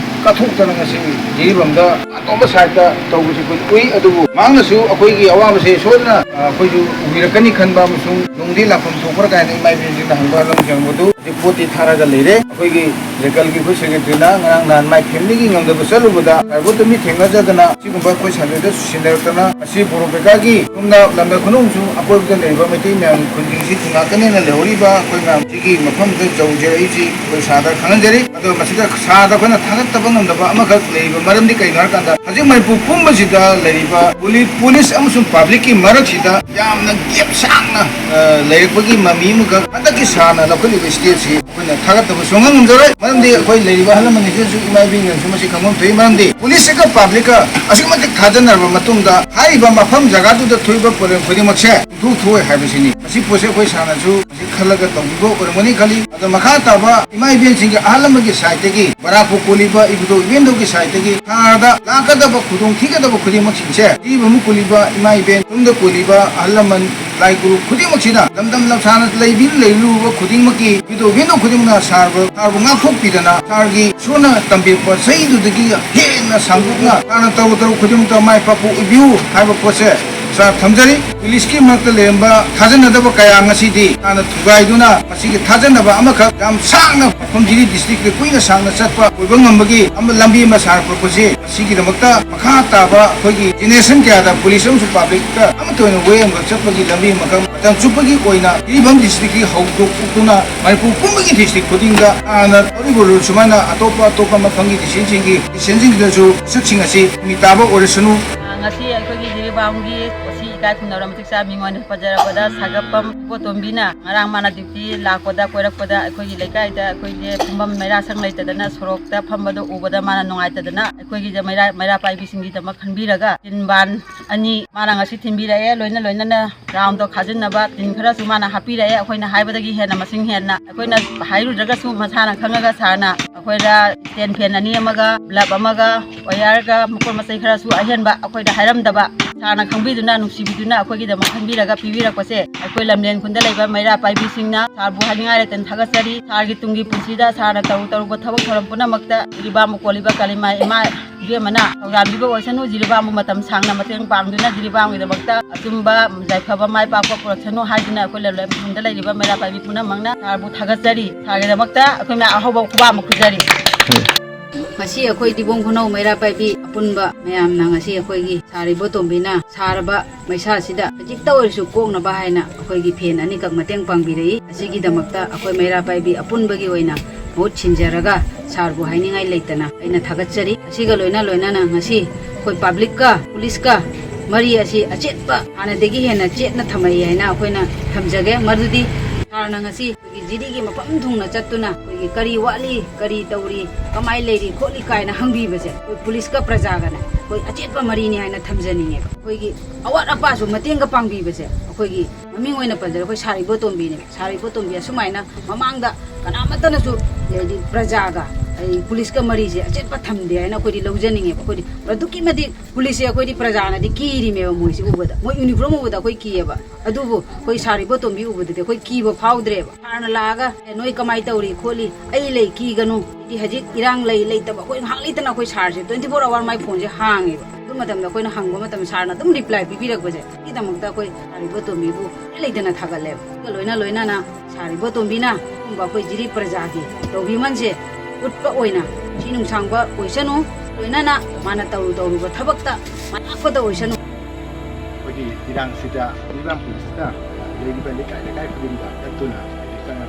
ꯆꯥꯊꯣꯛꯇꯅ ꯉꯁꯤ ꯖꯤꯔꯤꯕꯥꯝꯗ ꯑꯇꯣꯞꯄ ꯁꯥꯏꯠꯇ ꯇꯧꯕꯁꯤ ꯑꯩꯈꯣꯏ ꯎꯏ꯫ ꯑꯗꯨꯕꯨ ꯃꯍꯥꯛꯅꯁꯨ ꯑꯩꯈꯣꯏꯒꯤ ꯑꯋꯥꯕꯁꯦ ꯁꯣꯏꯗꯅ, ꯑ, ꯑꯩꯈꯣꯏꯁꯨ ꯎꯕꯤꯔꯛꯀꯅꯤ ꯈꯟꯕ ꯑꯃꯁꯨꯡ ꯅꯨꯡꯗꯤ ꯂꯥꯛꯐꯝ ꯊꯣꯛꯄ꯭ꯔꯥ ꯀꯥꯏꯅ ꯏꯃꯥ ꯏꯕꯦꯟꯁꯤꯡꯅ ꯍꯪꯕ ꯍꯪꯂꯝ ꯍꯪꯕꯗꯨ ꯍꯧꯖꯤꯛ ꯄꯣꯠꯇꯤ ꯊꯥꯔꯒ ꯂꯩꯔꯦ꯫ ꯑꯩꯈꯣꯏꯒꯤ ꯖꯦꯀꯜꯒꯤ ꯑꯩꯈꯣꯏ ꯁꯦꯀ꯭ꯔꯦꯇꯔꯤꯅ ꯉꯔꯥꯡ ꯅꯍꯥꯟ ꯃꯥꯏ ꯐꯦꯃꯤꯂꯤꯒꯤ ꯉꯝꯗꯕ ꯆꯠꯂꯨꯕꯗ ꯗ꯭ꯔꯥꯏꯚꯔꯗꯨ ꯃꯤ ꯊꯦꯡꯅꯖꯗꯅ ꯑꯁꯤꯒꯨꯝꯕ ꯑꯩꯈꯣꯏ ꯁꯟꯗꯦꯗ ꯁꯤꯟꯅꯔꯛꯇꯅ ꯉꯁꯤ ꯕꯣꯔꯣꯄꯦꯀꯥꯒꯤ ꯁꯣꯝꯗ ꯂꯝꯗꯝ ꯈꯨꯅꯨꯡꯁꯨ ꯑꯀꯣꯏꯕꯗ ꯂꯩꯔꯤꯕ ꯃꯩꯇꯩ ꯃꯌꯥꯝ ꯈꯨꯟꯁꯤꯡꯁꯤ ꯊꯨꯡꯉꯥꯛꯀꯅꯦꯅ ꯂꯩꯍꯧꯔꯤꯕ ꯑꯩꯈꯣꯏ ꯃꯌꯥꯝꯁꯤꯒꯤ ꯃꯐꯝꯗ ꯌꯧꯖꯔꯛꯏꯁꯤ ꯑꯩꯈꯣꯏ ꯁꯥꯔꯗ ꯈꯪꯍꯟꯖꯔꯤ꯫ ꯑꯗꯣ ꯃꯁꯤꯗ ꯁꯥꯔꯗ ꯑꯩꯈꯣꯏꯅ ꯊꯥꯒꯠꯇꯕ ꯉꯝꯗꯕ ꯑꯃꯈꯛ ꯂꯩꯔꯤꯕ ꯃꯔꯝꯗꯤ ꯀꯩꯅꯣ ꯍꯥꯏꯔꯀꯥꯟꯗ ꯍꯧꯖꯤꯛ ꯃꯅꯤꯄꯨꯔ ꯄꯨꯝꯕꯁꯤꯗ ꯂꯩꯔꯤꯕ ꯄꯨꯂꯤ-, ꯄꯨꯂꯤꯁ ꯑꯃꯁꯨꯡ ꯄꯕ꯭ꯂꯤꯛꯀꯤ ꯃꯔꯛꯁꯤꯗ ꯌꯥꯝꯅ ꯒꯦꯞ ꯁꯥꯡꯅ, ꯑ, ꯂꯩꯔꯛꯄꯒꯤ ꯃꯃꯤ ꯑꯃꯈꯛ ꯍꯟꯗꯛꯀꯤ ꯁꯥꯔꯅ ꯂꯧꯈꯠꯂꯤꯕ ꯁ꯭ꯇꯦꯞꯁꯤ ꯑꯩꯈꯣꯏꯅ ꯊꯥꯒꯠꯇꯕ ꯁꯨꯡꯉꯝ ꯉꯝꯖꯔꯣꯏ꯫ ꯃꯔꯝꯗꯤ ꯑꯩꯈꯣꯏ ꯂꯩꯔꯤꯕ ꯑꯍꯜ ꯂꯃꯟꯁꯤꯡꯁꯤꯁꯨ ꯏꯃꯥ ꯏꯕꯦꯟꯁꯤꯡꯅꯁꯨ ꯃꯁꯤ ꯈꯪꯐꯝ ꯊꯣꯛꯏ꯫ ꯃꯔꯝꯗꯤ ꯄꯨꯂꯤꯁꯁꯤꯒ ꯄꯕ꯭ꯂꯤꯛꯀ ꯑꯁꯨꯛꯀꯤ ꯃꯇꯤꯛ ꯊꯥꯖꯅꯔꯕ ꯃꯇꯨꯡꯗ ꯍꯥꯏꯔꯤꯕ ꯃꯐꯝ ꯖꯒꯥꯗꯨꯗ ꯊꯣꯛꯏꯕ ꯄ꯭ꯔꯣꯕ꯭ꯂꯦꯝ ꯈꯨꯗꯤꯡꯃꯛꯁꯦ ꯄꯨꯊꯣꯛ ꯊꯣꯛꯑꯣꯏ ꯍꯥꯏꯕꯁꯤꯅꯤ꯫ ꯃꯁꯤ ꯄꯣꯠꯁꯦ ꯑꯩꯈꯣꯏ ꯁꯥꯔꯅꯁꯨ ꯃꯁꯤ ꯈꯜꯂꯒ ꯇꯧꯕꯤꯕ ꯑꯣꯏꯔꯝꯒꯅꯤ ꯈꯜꯂꯤ꯫ ꯑꯗꯣ ꯃꯈꯥ ꯇꯥꯕ ꯏꯃꯥ ꯏꯕꯦꯟꯁꯤꯡꯒꯤ ꯑꯍꯜ ꯂꯃꯟꯒꯤ ꯁꯥꯏꯠꯇꯒꯤ ꯕꯔꯥꯛꯄꯨ ꯀꯣꯜꯂꯤꯕ ꯏꯕꯨꯙꯧ ꯏꯕꯦꯟꯗꯧꯒꯤ ꯁꯥꯏꯠꯇꯒꯤ ꯁꯥꯔꯗ ꯂꯥꯛꯀꯗꯕ ꯈꯨꯗꯣꯡꯊꯤꯒꯗꯕ ꯈꯨꯗꯤꯡꯃꯛꯁꯤꯡꯁꯦ ꯏꯕ ꯑꯃ ꯀꯣꯜꯂꯤꯕ ꯏꯃꯥ ꯏꯕꯦꯟ ꯁꯣꯝꯗ ꯀꯣꯜꯂꯤꯕ ꯑꯍꯜ ꯂꯃꯟ ꯂꯥꯏ ꯒꯨꯔꯨ ꯈꯨꯗꯤꯡꯃꯛꯁꯤꯅ ꯂꯝꯗꯝ ꯂꯝꯁꯥꯅ ꯂꯩꯕꯤ ꯂꯩꯔꯨꯕ ꯈꯨꯗꯤꯡꯃꯛꯀꯤ ꯏꯕꯨꯙꯧ ꯏꯕꯦꯟꯗꯧ ꯈꯨꯗꯤꯡꯃꯛꯅ ꯁꯥꯔꯕꯨ, ꯁꯥꯔꯕꯨ ꯉꯥꯛꯊꯣꯛꯄꯤꯗꯅ ꯁꯥꯔꯒꯤ ꯏꯁꯣꯔꯅ ꯇꯝꯕꯤꯔꯛꯄ ꯆꯍꯤꯗꯨꯗꯒꯤ ꯍꯦꯟꯅ ꯁꯥꯡꯗꯣꯛꯅ ꯁꯥꯔꯅ ꯇꯧꯔꯨ ꯇꯧꯔꯨ ꯈꯨꯗꯤꯡꯃꯛꯇ ꯃꯥꯏ ꯄꯥꯛꯄ ꯑꯣꯏꯕꯤꯌꯨ ꯍꯥꯏꯕ ꯄꯣꯠꯁꯦ ꯁꯥꯔ ꯊꯝꯖꯔꯤ꯫ ꯄꯨꯂꯤꯁꯀꯤ ꯃꯔꯛꯇ ꯂꯩꯔꯝꯕ ꯊꯥꯖꯅꯗꯕ ꯀꯌꯥ ꯉꯁꯤꯗꯤ ꯁꯥꯔꯅ ꯊꯨꯒꯥꯏꯗꯨꯅ ꯃꯁꯤꯒꯤ ꯊꯥꯖꯅꯕ ꯑꯃꯈꯛ ꯌꯥꯝ ꯁꯥꯡꯅ ꯃꯐꯝ ꯖꯤꯔꯤ ꯗꯤꯁꯇ꯭ꯔꯤꯛꯇ ꯀꯨꯏꯅ ꯁꯥꯡꯅ ꯆꯠꯄ ꯑꯣꯏꯕ ꯉꯝꯕꯒꯤ ꯑꯃ ꯂꯝꯕꯤ ꯑꯃ ꯁꯥꯔꯛꯄꯁꯤ ꯃꯁꯤꯒꯤꯗꯃꯛꯇ ꯃꯈꯥ ꯇꯥꯕ ꯑꯩꯈꯣꯏꯒꯤ ꯖꯦꯅꯦꯔꯦꯁꯟ ꯀꯌꯥꯗ ꯄꯨꯂꯤꯁ ꯑꯃꯁꯨꯡ ꯄꯕ꯭ꯂꯤꯛꯇ ꯑꯃꯠꯇ ꯑꯣꯏꯅ ꯋꯦ ꯑꯃꯈꯛ ꯆꯠꯄꯒꯤ ꯂꯝꯕꯤ ꯑꯃꯈꯛ ꯃꯇꯝ ꯆꯨꯞꯄꯒꯤ ꯑꯣꯏꯅ ꯖꯤꯔꯤꯕꯥꯝ ꯗꯤꯁꯇ꯭ꯔꯤꯛꯀꯤ ꯍꯧꯗꯣꯛꯇꯨꯅ ꯃꯅꯤꯄꯨꯔ ꯄꯨꯝꯕꯒꯤ ꯗꯤꯁꯇ꯭ꯔꯤꯛ ꯈꯨꯗꯤꯡꯗ ꯍꯥꯟꯅ ꯇꯧꯔꯤꯕ ꯔꯨꯜ ꯁꯨꯃꯥꯏꯅ ꯑꯇꯣꯞꯄ ꯑꯇꯣꯞꯄ ꯃꯐꯝꯒꯤ ꯗꯤꯁꯇ꯭ꯔꯤꯛꯁꯤꯡꯒꯤ ꯗꯤꯁꯇ꯭ꯔꯤꯛꯁꯤꯡꯗꯁꯨ ꯄꯣꯠꯁꯛꯁꯤꯡ ꯑꯁꯤ ꯃꯃꯤ ꯇꯥꯕ ꯑꯣꯏꯔꯁꯅꯨ꯫ ꯑ, ꯉꯁꯤ ꯑꯩꯈꯣꯏꯒꯤ ꯖꯤꯔꯤꯕꯥꯝꯒꯤ ꯉꯁꯤ ꯏꯀꯥꯏ ꯈꯨꯝꯅꯕ ꯃꯇꯤꯛ ꯆꯥꯕ ꯃꯤꯉꯣꯟꯗ ꯄꯟꯖꯔꯛꯄꯗ ꯁꯥꯒꯞꯄꯝ ꯏꯕꯣꯇꯣꯝꯕꯤꯅ ꯉꯔꯥꯡ ꯃꯥꯅ ꯗ꯭ꯌꯨꯇꯤ ꯂꯥꯛꯄꯗ, ꯀꯣꯏꯔꯛꯄꯗ ꯑꯩꯈꯣꯏꯒꯤ ꯂꯩꯀꯥꯏꯗ ꯑꯩꯈꯣꯏꯁꯦ ꯐꯝꯐꯝ ꯃꯩꯔꯥꯁꯪ ꯂꯩꯇꯗꯅ ꯁꯣꯔꯣꯛꯇ ꯐꯝꯕꯗꯣ ꯎꯕꯗ ꯃꯥꯅ ꯅꯨꯡꯉꯥꯏꯇꯗꯅ ꯑꯩꯈꯣꯏꯒꯤꯁꯦ ꯃꯩꯔꯥ, ꯃꯩꯔꯥ ꯄꯥꯏꯕꯤꯁꯤꯡꯒꯤꯗꯃꯛ ꯈꯟꯕꯤꯔꯒ ꯇꯤꯟ ꯕꯥꯟ ꯑꯅꯤ ꯃꯥꯅ ꯉꯁꯤ ꯊꯤꯟꯕꯤꯔꯛꯑꯦ꯫ ꯂꯣꯏꯅ ꯂꯣꯏꯅꯅ ꯒ꯭ꯔꯥꯎꯟꯗꯣ ꯈꯥꯖꯤꯟꯅꯕ ꯇꯤꯟ ꯈꯔꯁꯨ ꯃꯥꯅ ꯍꯥꯞꯄꯤꯔꯛꯑꯦ꯫ ꯑꯩꯈꯣꯏꯅ ꯍꯥꯏꯕꯗꯒꯤ ꯍꯦꯟꯅ, ꯃꯁꯤꯡ ꯍꯦꯟꯅ ꯑꯩꯈꯣꯏꯅ ꯍꯥꯏꯔꯨꯗ꯭ꯔꯒꯁꯨ ꯃꯁꯥꯅ ꯈꯪꯉꯒ ꯁꯥꯔꯅ ꯑꯩꯈꯣꯏꯗ ꯁ꯭ꯇꯦꯟ ꯐꯦꯟ ꯑꯅꯤ ꯑꯃꯒ, ꯕ꯭ꯂꯕ ꯑꯃꯒ, ꯋꯥꯌꯔꯒ, ꯃꯄꯣꯠ ꯃꯆꯩ ꯈꯔꯁꯨ ꯑꯍꯦꯟꯕ ꯑꯩꯈꯣꯏꯗ ꯍꯥꯏꯔꯝꯗꯕ ꯁꯥꯔꯅ ꯈꯪꯕꯤꯗꯨꯅ, ꯅꯨꯡꯁꯤꯕꯤꯗꯨꯅ ꯑꯩꯈꯣꯏꯒꯤꯗꯃꯛ ꯈꯟꯕꯤꯔꯒ ꯄꯤꯕꯤꯔꯛꯄꯁꯦ ꯑꯩꯈꯣꯏ ꯂꯝꯂꯦꯟ ꯈꯨꯟꯗ ꯂꯩꯕ ꯃꯩꯔꯥ ꯄꯥꯏꯕꯤꯁꯤꯡꯅ ꯁꯥꯔꯕꯨ ꯍꯥꯏꯅꯤꯡꯉꯥꯏ ꯂꯩꯇꯅ ꯊꯥꯒꯠꯆꯔꯤ꯫ ꯁꯥꯔꯒꯤ ꯇꯨꯡꯒꯤ ꯄꯨꯟꯁꯤꯗ ꯁꯥꯔꯅ ꯇꯧꯔꯨ ꯇꯧꯔꯨꯕ ꯊꯕꯛ ꯊꯧꯔꯝ ꯄꯨꯝꯅꯃꯛꯇ ꯖꯤꯔꯤꯕꯥꯝꯕꯨ ꯀꯣꯜꯂꯤꯕ ꯀꯥꯂꯤꯃꯥ ꯏꯃꯥ ꯏꯕꯦꯝꯃꯅ ꯊꯧꯖꯥꯟꯕꯤꯕ ꯑꯣꯏꯁꯅꯨ꯫ ꯖꯤꯔꯤꯕꯥꯝꯕꯨ ꯃꯇꯝ ꯁꯥꯡꯅ ꯃꯇꯦꯡ ꯄꯥꯡꯗꯨꯅ ꯖꯤꯔꯤꯕꯥꯝꯒꯤꯗꯃꯛꯇ ꯑꯆꯨꯝꯕ ꯌꯥꯏꯐꯕ ꯃꯥꯏ ꯄꯥꯛꯄ ꯄꯨꯔꯛꯁꯅꯨ ꯍꯥꯏꯗꯨꯅ ꯑꯩꯈꯣꯏ ꯂꯝꯂꯦꯟ ꯈꯨꯟꯗ ꯂꯩꯔꯤꯕ ꯃꯩꯔꯥ ꯄꯥꯏꯕꯤ ꯄꯨꯝꯅꯃꯛꯅ ꯁꯥꯔꯕꯨ ꯊꯥꯒꯠꯆꯔꯤ꯫ ꯁꯥꯔꯒꯤꯗꯃꯛꯇ ꯑꯩꯈꯣꯏ ꯃꯌꯥꯝ ꯑꯍꯧꯕ ꯈꯨꯕꯥꯛ ꯑꯃ ꯈꯨꯖꯔꯤ꯫ ꯉꯁꯤ ꯑꯩꯈꯣꯏ ꯗꯤꯕꯣꯡ ꯈꯨꯅꯧ ꯃꯩꯔꯥ ꯄꯥꯏꯕꯤ ꯑꯄꯨꯟꯕ ꯃꯌꯥꯝꯅ ꯉꯁꯤ ꯑꯩꯈꯣꯏꯒꯤ ꯁꯥꯔ ꯏꯕꯣꯇꯣꯝꯕꯤꯅ ꯁꯥꯔꯕ ꯃꯩꯁꯥꯁꯤꯗ ꯈꯖꯤꯛꯇ ꯑꯣꯏꯔꯁꯨ ꯀꯣꯛꯅꯕ ꯍꯥꯏꯅ ꯑꯩꯈꯣꯏꯒꯤ ꯐꯦꯟ ꯑꯅꯤꯈꯛ ꯃꯇꯦꯡ ꯄꯥꯡꯕꯤꯔꯛꯏ꯫ ꯑꯁꯤꯒꯤꯗꯃꯛꯇ ꯑꯩꯈꯣꯏ ꯃꯩꯔꯥ ꯄꯥꯏꯕꯤ ꯑꯄꯨꯟꯕꯒꯤ ꯑꯣꯏꯅ ꯃꯍꯨꯠ ꯁꯤꯟꯖꯔꯒ ꯁꯥꯔꯕꯨ ꯍꯥꯏꯅꯤꯡꯉꯥꯏ ꯂꯩꯇꯅ ꯑꯩꯅ ꯊꯥꯒꯠꯆꯔꯤ꯫ ꯑꯁꯤꯒ ꯂꯣꯏꯅ ꯂꯣꯏꯅꯅ ꯉꯁꯤ ꯑꯩꯈꯣꯏ ꯄꯕ꯭ꯂꯤꯛꯀ ꯄꯨꯂꯤꯁꯀ ꯃꯔꯤ ꯑꯁꯤ ꯑꯆꯦꯠꯄ ꯍꯥꯟꯅꯗꯒꯤ ꯍꯦꯟꯅ ꯆꯦꯠꯅ ꯊꯝꯃꯛꯏ ꯍꯥꯏꯅ ꯑꯩꯈꯣꯏꯅ ꯊꯝꯖꯒꯦ꯫ ꯃꯗꯨꯗꯤ ꯁꯥꯔꯅ ꯉꯁꯤ ꯑꯩꯈꯣꯏꯒꯤ ꯖꯤꯔꯤꯒꯤ ꯃꯐꯝ ꯊꯨꯡꯅ ꯆꯠꯇꯨꯅ ꯑꯩꯈꯣꯏꯒꯤ ꯀꯔꯤ ꯋꯥꯠꯂꯤ, ꯀꯔꯤ ꯇꯧꯔꯤ, ꯀꯃꯥꯏꯅ ꯂꯩꯔꯤ ꯈꯣꯠꯂꯤ ꯀꯥꯏꯅ ꯍꯪꯕꯤꯕꯁꯦ ꯑꯩꯈꯣꯏ ꯄꯨꯂꯤꯁꯀ ꯄ꯭ꯔꯖꯥꯒꯅꯦ ꯑꯩꯈꯣꯏ ꯑꯆꯦꯠꯄ ꯃꯔꯤꯅꯤ ꯍꯥꯏꯅ ꯊꯝꯖꯅꯤꯡꯉꯦꯕ꯫ ꯑꯩꯈꯣꯏꯒꯤ ꯑꯋꯥꯠ ꯑꯄꯥꯁꯨ ꯃꯇꯦꯡꯒ ꯄꯥꯡꯕꯤꯕꯁꯦ ꯑꯩꯈꯣꯏꯒꯤ ꯃꯃꯤꯡ ꯑꯣꯏꯅ ꯄꯟꯖꯔꯦ, ꯑꯩꯈꯣꯏ ꯁꯥꯔ ꯏꯕꯣꯇꯣꯝꯕꯤꯅꯦ꯫ ꯁꯥꯔ ꯏꯕꯣꯇꯣꯝꯕꯤ ꯑꯁꯨꯃꯥꯏꯅ ꯃꯃꯥꯡꯗ ꯀꯅꯥꯃꯠꯇꯅꯁꯨ, ꯍꯥꯏꯗꯤ ꯄ꯭ꯔꯖꯥꯒ, ꯍꯥꯏꯗꯤ ꯄꯨꯂꯤꯁꯀ ꯃꯔꯤꯁꯦ ꯑꯆꯦꯠꯄ ꯊꯝꯗꯦ ꯍꯥꯏꯅ ꯑꯩꯈꯣꯏꯗꯤ ꯂꯧꯖꯅꯤꯡꯉꯦꯕ꯫ ꯑꯩꯈꯣꯏꯗꯤ ꯑꯗꯨꯛꯀꯤ ꯃꯇꯤꯛ ꯄꯨꯂꯤꯁꯁꯦ ꯑꯩꯈꯣꯏꯗꯤ ꯄ꯭ꯔꯖꯥꯅꯗꯤ ꯀꯤꯔꯤꯃꯦꯕ, ꯃꯣꯏꯁꯦ ꯎꯕꯗ, ꯃꯣꯏ ꯌꯨꯅꯤꯐꯣꯔꯝ ꯎꯕꯗ ꯑꯩꯈꯣꯏ ꯀꯤꯌꯦꯕ꯫ ꯑꯗꯨꯕꯨ ꯑꯩꯈꯣꯏ ꯁꯥꯔ ꯏꯕꯣꯇꯣꯝꯕꯤ ꯎꯕꯗꯗꯤ ꯑꯩꯈꯣꯏ ꯀꯤꯕ ꯐꯥꯎꯗ꯭ꯔꯦꯕ꯫ ꯁꯥꯔꯅ ꯂꯥꯛꯑꯒ, "ꯑꯦ, ꯅꯣꯏ ꯀꯃꯥꯏꯅ ꯇꯧꯔꯤ ꯈꯣꯠꯂꯤ? ꯑꯩ ꯂꯩ, ꯀꯤꯒꯅꯨ꯫ ꯍꯥꯏꯗꯤ ꯍꯧꯖꯤꯛ ꯏꯔꯥꯡ ꯂꯩ ꯂꯩꯇꯕ ꯑꯩꯈꯣꯏ ꯉꯥꯏꯍꯥꯛ ꯂꯩꯇꯅ ꯑꯩꯈꯣꯏ ꯁꯥꯔꯁꯦ twenty four hour ꯃꯥꯏ ꯐꯣꯟꯁꯦ ꯍꯥꯡꯉꯦꯕ꯫ ꯑꯗꯨ ꯃꯇꯝꯗ ꯑꯩꯈꯣꯏꯅ ꯍꯪꯕ ꯃꯇꯝꯗ ꯁꯥꯔꯅ ꯑꯗꯨꯝ ꯔꯤꯄ꯭ꯂꯥꯏ ꯄꯤꯕꯤꯔꯛꯄꯁꯦ, ꯁꯤꯒꯤꯗꯃꯛꯇ ꯑꯩꯈꯣꯏ ꯁꯥꯔ ꯏꯕꯣꯇꯣꯝꯕꯤꯕꯨ ꯂꯩꯇꯅ ꯊꯥꯒꯠꯂꯦꯕ꯫ ꯑꯗꯨꯒ ꯂꯣꯏꯅ ꯂꯣꯏꯅꯅ ꯁꯥꯔ ꯏꯕꯣꯇꯣꯝꯕꯤꯅ ꯑꯗꯨꯒꯨꯝꯕ ꯑꯩꯈꯣꯏ ꯖꯤꯔꯤ ꯄ꯭ꯔꯖꯥꯒꯤ ꯇꯧꯕꯤꯃꯜꯁꯦ ꯎꯠꯄ ꯑꯣꯏꯅ ꯁꯤ ꯅꯨꯡꯁꯥꯡꯕ ꯑꯣꯏꯁꯅꯨ, ꯂꯣꯏꯅꯅ ꯃꯥꯅ ꯇꯧꯔꯨ ꯇꯧꯔꯨꯕ ꯊꯕꯛꯇ ꯃꯥꯏ ꯄꯥꯛꯄꯗ ꯑꯣꯏꯁꯅꯨ꯫ ꯑꯩꯈꯣꯏꯒꯤ ꯏꯔꯥꯡꯁꯤꯗ ꯏꯔꯥꯡ ꯄꯨꯝꯕꯁꯤꯗ ꯂꯩꯔꯤꯕ ꯂꯩꯀꯥꯏ ꯂꯩꯀꯥꯏ ꯈꯨꯗꯤꯡꯗ ꯆꯠꯇꯨꯅ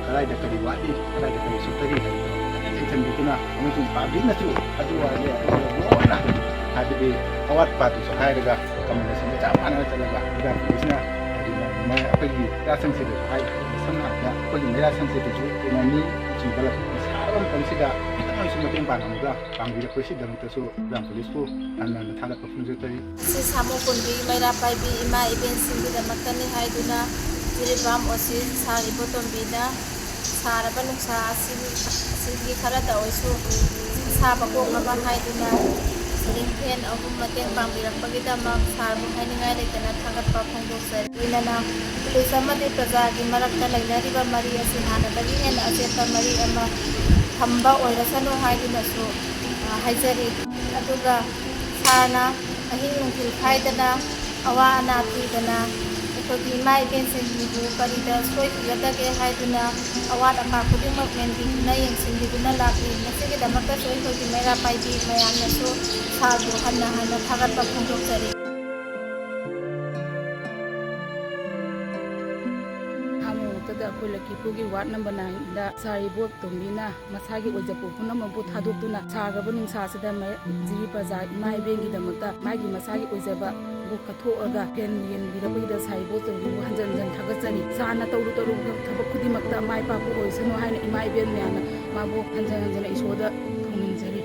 ꯀꯗꯥꯏꯗ ꯀꯔꯤ ꯋꯥꯠꯂꯤ, ꯀꯗꯥꯏꯗ ꯀꯔꯤ ꯁꯣꯠꯊꯔꯤ ꯍꯥꯏꯕꯗꯣ ꯐꯖꯅ ꯌꯦꯡꯁꯤꯟꯕꯤꯗꯨꯅ ꯑꯃꯁꯨꯡ ꯄꯥꯕ꯭ꯂꯤꯛꯅꯁꯨ ꯑꯗꯨ ꯋꯥꯠꯂꯦ ꯑꯗꯨ ꯂꯣꯏꯅ ꯍꯥꯏꯕꯗꯤ ꯑꯋꯥꯠ ꯑꯄꯥꯗꯨꯁꯨ ꯍꯥꯏꯔꯒ ꯀꯃꯟ ꯑꯁꯤꯟꯕ ꯆꯞ ꯃꯥꯟꯅꯅ ꯆꯠꯂꯒ ꯏꯔꯥꯡ ꯄꯨꯝꯕꯁꯤꯅ ꯍꯥꯏꯗꯤ ꯃ-, ꯑꯩꯈꯣꯏꯒꯤ ꯃꯩꯔꯥ ꯁꯪꯁꯤꯗꯁꯨ ꯍꯥꯏ-, ꯁꯝꯅ ꯍꯥꯏꯔꯕꯗ ꯑꯩꯈꯣꯏꯒꯤ ꯃꯩꯔꯥ ꯁꯪꯁꯤꯗꯁꯨ ꯀꯩꯅꯣ ꯃꯤ ꯆꯤꯡꯈꯠꯂꯛꯄ ꯁꯥꯕ ꯃꯇꯝꯁꯤꯗ ꯈꯤꯇꯪ ꯑꯣꯏꯔꯁꯨ ꯃꯇꯦꯡ ꯄꯥꯡꯉꯝꯃꯒ ꯄꯥꯡꯕꯤꯔꯛꯄꯁꯤꯗꯃꯛꯇꯁꯨ ꯏꯔꯥꯡ ꯄꯨꯂꯤꯁꯄꯨ ꯌꯥꯝꯅ ꯊꯥꯒꯠꯄ ꯐꯣꯡꯗꯣꯛꯆꯔꯤ꯫ ꯉꯁꯤ ꯁꯥꯃꯨ ꯀꯨꯟꯕꯤ ꯃꯩꯔꯥ ꯄꯥꯏꯕꯤ ꯏꯃꯥ ꯏꯕꯦꯟꯁꯤꯡꯒꯤꯗꯃꯛꯇꯅꯤ ꯍꯥꯏꯗꯨꯅ ꯖꯤꯔꯤꯕꯥꯝ ꯑꯣ ꯁꯤ ꯁꯥꯔ ꯏꯕꯣꯇꯣꯝꯕꯤꯅ ꯁꯥꯔꯕ ꯅꯨꯡꯁꯥ ꯑꯁꯤꯒꯤ, ꯑꯁꯤꯒꯤ ꯈꯔꯗ ꯑꯣꯏꯁꯨ ꯑꯁꯥꯕ ꯀꯣꯛꯅꯕ ꯍꯥꯏꯗꯨꯅ ꯐꯦꯟ ꯑꯍꯨꯝ ꯃꯇꯦꯡ ꯄꯥꯡꯕꯤꯔꯛꯄꯒꯤꯗꯃꯛ ꯁꯥꯔꯕꯨ ꯍꯥꯏꯅꯤꯡꯉꯥꯏ ꯂꯩꯇꯅ ꯊꯥꯒꯠꯄ ꯐꯣꯡꯗꯣꯛꯆꯔꯤ꯫ ꯂꯣꯏꯅꯅ ꯄꯨꯂꯤꯁ ꯑꯃꯗꯤ ꯄ꯭ꯔꯖꯥꯒꯤ ꯃꯔꯛꯇ ꯂꯩꯅꯔꯤꯕ ꯃꯔꯤ ꯑꯁꯤ ꯍꯥꯟꯅꯗꯒꯤ ꯍꯦꯟꯅ ꯑꯆꯦꯠꯄ ꯃꯔꯤ ꯑꯃ ꯊꯝꯕ ꯑꯣꯏꯔꯁꯅꯨ ꯍꯥꯏꯗꯨꯅꯁꯨ, ꯑ, ꯍꯥꯏꯖꯔꯤ꯫ ꯑꯗꯨꯒ ꯁꯥꯔꯅ ꯑꯍꯤꯡ ꯅꯨꯡꯊꯤꯜ ꯈꯥꯏꯗꯅ ꯑꯋꯥ ꯑꯅꯥ ꯊꯤꯗꯅ ꯑꯩꯈꯣꯏꯒꯤ ꯏꯃꯥ ꯏꯕꯦꯟꯁꯤꯡꯕꯨ ꯀꯔꯤꯗ ꯁꯣꯏꯈꯤꯒꯗꯒꯦ ꯍꯥꯏꯗꯨꯅ ꯑꯋꯥꯠ ꯑꯄꯥ ꯈꯨꯗꯤꯡꯃꯛ ꯃꯦꯟꯕꯤꯗꯨꯅ ꯌꯦꯡꯁꯤꯟꯕꯤꯗꯨꯅ ꯂꯥꯛꯂꯤ꯫ ꯃꯁꯤꯒꯤꯗꯃꯛꯇꯁꯨ ꯑꯩꯈꯣꯏꯒꯤ ꯃꯩꯔꯥ ꯄꯥꯏꯕꯤ ꯃꯌꯥꯝꯅꯁꯨ ꯁꯥꯔꯕꯨ ꯍꯟꯅ ꯍꯟꯅ ꯊꯥꯒꯠꯄ ꯐꯣꯡꯗꯣꯛꯆꯔꯤ꯫ ꯑꯍꯥꯟꯕ ꯃꯛꯇꯗ ꯑꯩꯈꯣꯏ ꯂꯛꯈꯤꯄꯨꯔꯒꯤ ꯋꯥꯔꯗ ꯅꯝꯕꯔ ꯅꯥꯏꯟꯗ ꯁꯥꯔ ꯏꯕꯣꯇꯣꯝꯕꯤꯅ ꯃꯁꯥꯒꯤ ꯑꯣꯏꯖꯕ ꯄꯨꯝꯅꯃꯛꯄꯨ ꯊꯥꯗꯣꯛꯇꯨꯅ ꯁꯥꯈ꯭ꯔꯕ ꯅꯨꯡꯁꯥꯁꯤꯗ ꯃ-, ꯖꯤꯔꯤ ꯄ꯭ꯔꯖꯥ ꯏꯃꯥ ꯏꯕꯦꯟꯒꯤꯗꯃꯛꯇ ꯃꯥꯒꯤ ꯃꯁꯥꯒꯤ ꯑꯣꯏꯖꯕ ꯀꯠꯊꯣꯛꯑꯒ ꯐꯦꯟ ꯌꯦꯟꯕꯤꯔꯛꯄꯒꯤꯗ ꯁꯥꯔ ꯏꯕꯣꯇꯣꯝꯕꯤꯕꯨ ꯍꯟꯖꯟ ꯍꯟꯖꯟ ꯊꯥꯒꯠꯆꯔꯤ꯫ ꯁꯥꯔꯅ ꯇꯧꯔꯨ ꯇꯧꯔꯨꯕ ꯊꯕꯛ ꯈꯨꯗꯤꯡꯃꯛꯇ ꯃꯥꯏ ꯄꯥꯛꯄ ꯑꯣꯏꯁꯅꯨ ꯍꯥꯏꯅ ꯏꯃꯥ ꯏꯕꯦꯟ ꯃꯌꯥꯝꯅ ꯃꯥꯕꯨ ꯍꯟꯖꯟ ꯍꯟꯖꯟꯅ ꯏꯁꯣꯔꯗ ꯊꯧꯅꯤꯖꯔꯤ꯫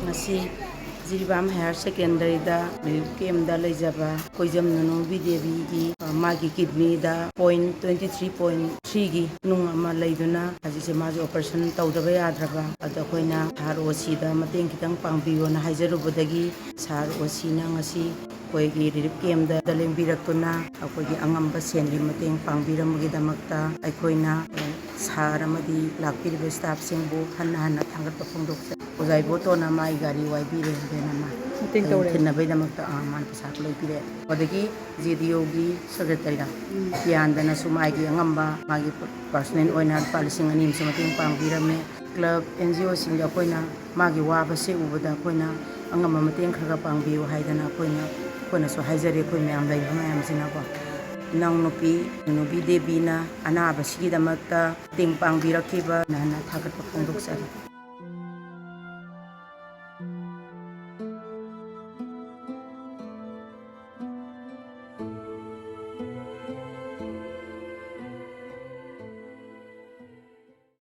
ꯉꯁꯤ ꯖꯤꯔꯤꯕꯥꯝ ꯍꯥꯌꯔ ꯁꯦꯀꯦꯟꯗꯔꯤꯗ ꯔꯤꯂꯤꯐ ꯀꯦꯝꯗ ꯂꯩꯖꯕ ꯀꯣꯏꯖꯝ ꯅꯨꯅꯨꯕꯤ ꯗꯦꯕꯤꯒꯤ, ꯑ, ꯃꯥꯒꯤ ꯀꯤꯗꯅꯤꯗ ꯄꯣꯏꯟ ꯇ꯭ꯋꯦꯟꯇꯤ ꯊ꯭ꯔꯤ ꯄꯣꯏꯟ ꯊ꯭ꯔꯤꯒꯤ ꯅꯨꯡ ꯑꯃ ꯂꯩꯗꯨꯅ ꯍꯧꯖꯤꯛꯁꯦ ꯃꯥꯁꯦ ꯑꯣꯄꯔꯦꯁꯟ ꯇꯧꯗꯕ ꯌꯥꯗ꯭ꯔꯕ꯫ ꯑꯗꯣ ꯑꯩꯈꯣꯏꯅ ꯁꯥꯔ ꯑꯣ ꯁꯤꯗ ꯃꯇꯦꯡ ꯈꯤꯇꯪ ꯄꯥꯡꯕꯤꯌꯣꯅ ꯍꯥꯏꯖꯔꯨꯕꯗꯒꯤ ꯁꯥꯔ ꯑꯣ ꯁꯤꯅ ꯉꯁꯤ ꯑꯩꯈꯣꯏꯒꯤ ꯔꯤꯂꯤꯐ ꯀꯦꯝꯗ ꯂꯦꯡꯕꯤꯔꯛꯇꯨꯅ ꯑꯩꯈꯣꯏꯒꯤ ꯑꯉꯝꯕ ꯁꯦꯟꯒꯤ ꯃꯇꯦꯡ ꯄꯥꯡꯕꯤꯔꯝꯕꯒꯤꯗꯃꯛꯇ ꯑꯩꯈꯣꯏꯅ, ꯑ, ꯁꯥꯔ ꯑꯃꯗꯤ ꯂꯥꯛꯄꯤꯔꯤꯕ ꯁ꯭ꯇꯥꯐꯁꯤꯡꯕꯨ ꯍꯟꯅ ꯍꯟꯅ ꯊꯥꯒꯠꯄ ꯐꯣꯡꯗꯣꯛꯆꯔꯤ꯫ ꯑꯣꯖꯥ ꯏꯕꯣꯇꯣꯟꯅ ꯃꯥꯒꯤ ꯒꯥꯔꯤ ꯋꯥꯏꯕꯤꯔꯦ, ꯚꯦꯟ ꯑꯃ꯫ ꯃꯇꯦꯡ ꯇꯧꯔꯦ꯫ ꯊꯤꯟꯅꯕꯒꯤꯗꯃꯛꯇ, ꯑ, ꯃꯥꯅ ꯄꯩꯁꯥ ꯂꯣꯏ ꯄꯤꯔꯛꯑꯦ꯫ ꯑꯗꯒꯤ ꯖꯦ ꯗꯤ ꯑꯣꯒꯤ ꯁꯦꯀ꯭ꯔꯦꯇꯔꯤꯗ ꯎꯝ꯫ ꯄꯤꯌꯥꯟꯗꯅꯁꯨ ꯃꯥꯒꯤ ꯑꯉꯝꯕ, ꯃꯥꯒꯤ ꯄꯔꯁꯣꯅꯦꯜ ꯑꯣꯏꯅ ꯂꯨꯄꯥ ꯂꯤꯁꯤꯡ ꯑꯅꯤ ꯑꯃꯁꯨ ꯃꯇꯦꯡ ꯄꯥꯡꯕꯤꯔꯝꯃꯦ꯫ ꯀ꯭ꯂꯕ, ꯑꯦꯟ ꯖꯤ ꯑꯣꯁꯤꯡꯗ ꯑꯩꯈꯣꯏꯅ ꯃꯥꯒꯤ ꯋꯥꯕꯁꯦ ꯎꯕꯗ ꯑꯩꯈꯣꯏꯅ ꯑꯉꯝꯕ ꯃꯇꯦꯡ ꯈꯔ ꯈꯔ ꯄꯥꯡꯕꯤꯌꯨ ꯍꯥꯏꯗꯅ ꯑꯩꯈꯣꯏꯅ, ꯑꯩꯈꯣꯏꯅꯁꯨ ꯍꯥꯏꯖꯔꯤ, ꯑꯩꯈꯣꯏ ꯃꯌꯥꯝ ꯂꯩꯔꯤꯕ ꯃꯌꯥꯝꯁꯤꯅꯀꯣ꯫ ꯏꯅꯥꯎꯅꯨꯄꯤ ꯅꯨꯕꯤ ꯗꯦꯕꯤꯅ ꯑꯅꯥꯕꯁꯤꯒꯤꯗꯃꯛꯇ ꯃꯇꯦꯡ ꯄꯥꯡꯕꯤꯔꯛꯈꯤꯕ ꯍꯟꯅ ꯊꯥꯒꯠꯄ ꯐꯣꯡꯗꯣꯛꯆꯔꯤ꯫